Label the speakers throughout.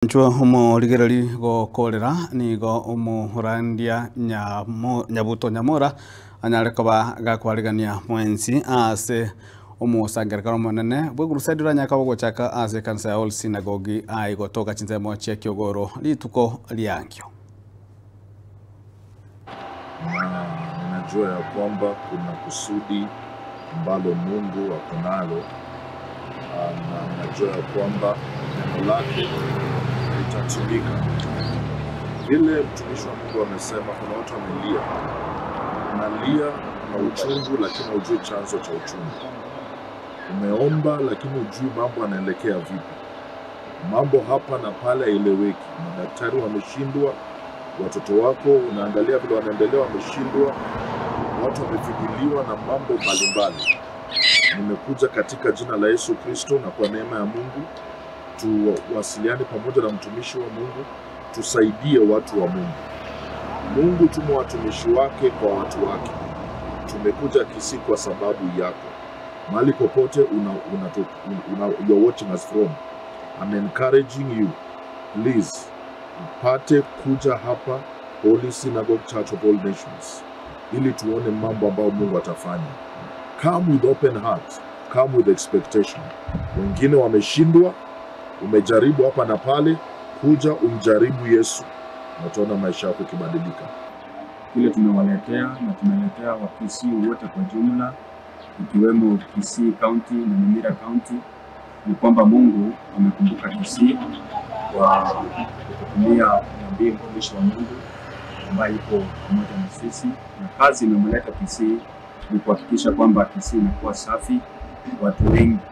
Speaker 1: Nchwa omorigereri gokorera nigo omorandia Nyabuto Nyamora anyare koba gakwarigania mwensi ase omosangererekano omonene bw'egurusaidi nyaka bogochaka ase kanisa ya All Synagogue aigotoka chinsemo chia Kiogoro rituko riankio.
Speaker 2: Na ninajua ya kwamba kuna kusudi ambalo Mungu akonalo, na ninajua ya kwamba neno lake litatimika. Vile mtumishi wa Mungu amesema, kuna watu wamelia, unalia na uchungu lakini hujui chanzo cha uchungu. Umeomba lakini hujui mambo yanaelekea vipi. Mambo hapa na pale haeleweki. Madaktari wameshindwa, watoto wako unaangalia vile wanaendelea wameshindwa, watu wamefinyiliwa na mambo mbalimbali. Nimekuja katika jina la Yesu Kristo na kwa neema ya Mungu tuwasiliane pamoja na mtumishi wa Mungu, tusaidie watu wa Mungu. Mungu tuma watumishi wake kwa watu wake. Tumekuja Kisii kwa sababu yako. Mahali popote you're watching us from, I'm encouraging you, please, upate kuja hapa Holy Synagogue Church of All Nations ili tuone mambo ambayo Mungu atafanya. Come with open heart, come with expectation. Wengine wameshindwa, umejaribu hapa na pale, kuja umjaribu Yesu na utaona maisha yako ikibadilika.
Speaker 3: Kile tumewaletea na tumeletea Wakisii wote kwa jumla, ikiwemo Kisii County na Nyamira County, ni kwamba Mungu amekumbuka Kisii kwa kutumia nabii mtumishi wa Mungu ambaye yuko pamoja na sisi, na kazi imemleta Kisii ni kuhakikisha kwamba Kisii inakuwa safi. Watu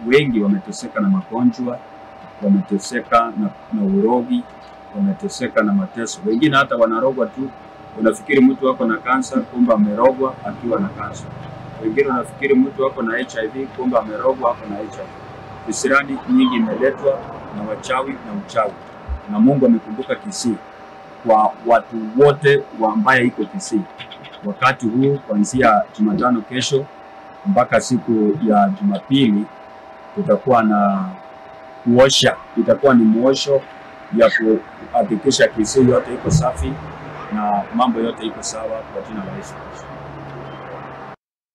Speaker 3: wengi wameteseka na magonjwa, wameteseka na urogi, wameteseka na mateso. Wengine hata wanarogwa tu, unafikiri mtu ako na kansa, kumbe amerogwa akiwa na kansa. Wengine unafikiri mtu ako na HIV, kumbe amerogwa ako na HIV. Kisirani nyingi imeletwa na wachawi na uchawi, na Mungu amekumbuka Kisii kwa watu wote ambaye iko Kisii. Wakati huu kuanzia Jumatano kesho mpaka siku ya Jumapili tutakuwa na kuosha, itakuwa ni muosho ya kuhakikisha Kisii yote iko safi na mambo yote iko sawa kwa jina la Yesu Kristo.